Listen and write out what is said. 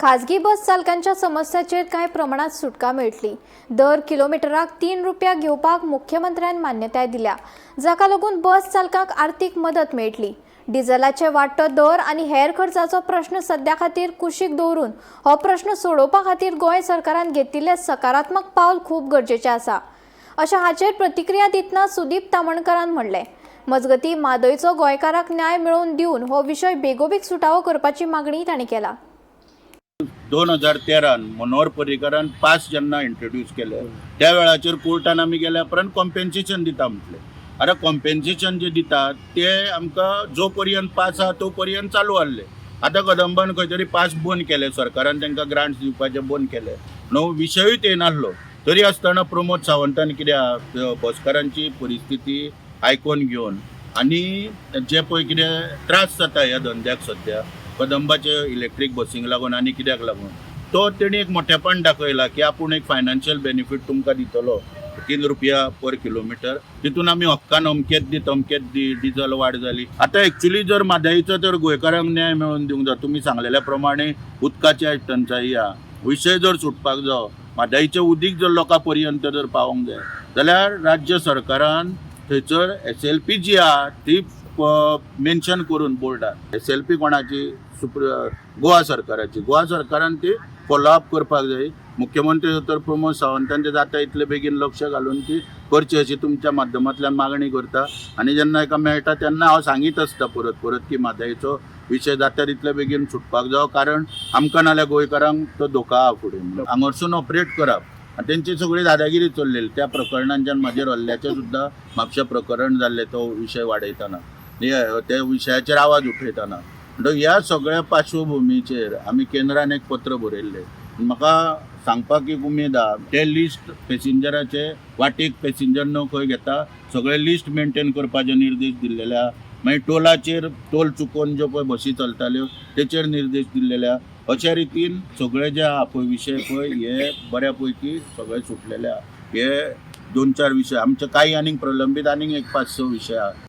खाजगी बस चालकांच्या समस्याचेर कांय प्रमाणात सुटका मेळटली. दर किलोमिटराक 3 रुपया घेवपाक मुख्यमंत्र्यान मान्यताय दिल्या, जाका लागून बस चालकांक आर्थीक मदत मेळटली. डिझलाचे वाडटो दर आनी हेर खर्चाचो प्रश्न सद्या खातीर कुशीक दवरून हो प्रश्न सोडोवपा खातीर गोंय सरकारान घेतिल्ले सकारात्मक पावल खूब गरजेचें आसा, अशें हाचेर प्रतिक्रिया दितना सुदीप तामणकरान म्हणलें. मजगतीं, म्हादयचो गोंयकाराक न्याय मेळोवन दिवन हो विशय बेगोबेग सुटावो करपाची मागणी तांणी केला. 2013न मनोहर पर्रीकारान पास जेन्ना इंट्रोड्यूस केले, त्या वेळाचेर कोर्टान आमी गेल्या उपरांत कॉम्पेन्सेशन दिता म्हटलें. आतां कॉम्पेन्सेशन जे दितात ते आमकां जो पर्यंत पास आहा तो पर्यंत चालू आहले. आतां कदंबान खंय तरी पास बंद केले, सरकारान तांकां ग्रांट्स दिवपाचे बंद केले. न्हू, विशयूच येनासलो. तरी आसतना प्रमोद सावंतान कित्याक बसकारांची परिस्थिती आयकोन घेवन आनी जे पळय कितें त्रास जाता ह्या धंद्याक सद्या कदंबाचे इलेक्ट्रीक बसींक लागून आनी कित्याक लागून, तो तेणी एक मोठेपण दाखयला की आपूण एक फायनान्शियल बेनिफीट तुमकां दितलो, 3 रुपया पर किलोमिटर. तितून आमी हक्कान अमकेच दी, तमकेच दी. डिजल वाड जाली. आतां एक्चुली जर म्हादयचो जर गोंयकारांक न्याय मेळोवन दिवंक जाय, तुमी सांगलेल्या प्रमाणे उदकाची टंचाई आहा, विशय जर सुटपाक जावो, म्हादयचें उदीक जर लोकां पर्यंत जर पावोंक जाय जाल्यार राज्य सरकारान थंयसर एसएलपी जी आहा ती मेन्शन करून बोर्डार, एसएलपी कोणाची, सुप्र गोवा सरकाराची, गोवा सरकारान ती फॉलो अप करपाक जाय. मुख्यमंत्री दोतोर प्रमोद सावंतांचे जाता इतले बेगीन लक्ष घालून ती करची अशी तुमच्या माध्यमांतल्यान मागणी करता. आनी जेन्ना एका मेळटा तेन्ना हांव सांगीत आसता परत परत की म्हादयचो विशय जाता तितले बेगीन सुटपाक जावो, कारण आमकां नाल्यार गोंयकारांक तो धोका आहा फुडें. हांगारसून ऑपरेट करप आनी तेंची सगळी दादागिरी चल्लेली. त्या प्रकरणांच्यान म्हाजेर हल्ल्याचें सुद्दां म्हापशा प्रकरण जाल्लें, तो विशय वाडयतना, हे त्या विशयाचेर आवाज उठयतना. म्हणटकीर ह्या सगळ्या पार्श्वभुमीचेर आमी केंद्रान एक पत्र बरयल्लें. म्हाका सांगपाक एक उमेद आहा, ते लिस्ट पॅसेंजराचे वाटेक पॅसेंजर न्हू खंय घेता, सगळे लिस्ट मेंटेन करपाचे निर्देश दिल्लेले आहा. मागीर टोलाचेर टोल चुकोवन ज्यो पळय बसी चलताल्यो तेचेर निर्देश दिल्लेले आहा. अशा रितीन सगळे जे आहा पळय विशय पळय हे बऱ्या पैकी सगळे सुटलेले आहा. हे दोन चार विशय आमचे, काही आनीक प्रलंबीत आनीक एक पांच स विशय आहा.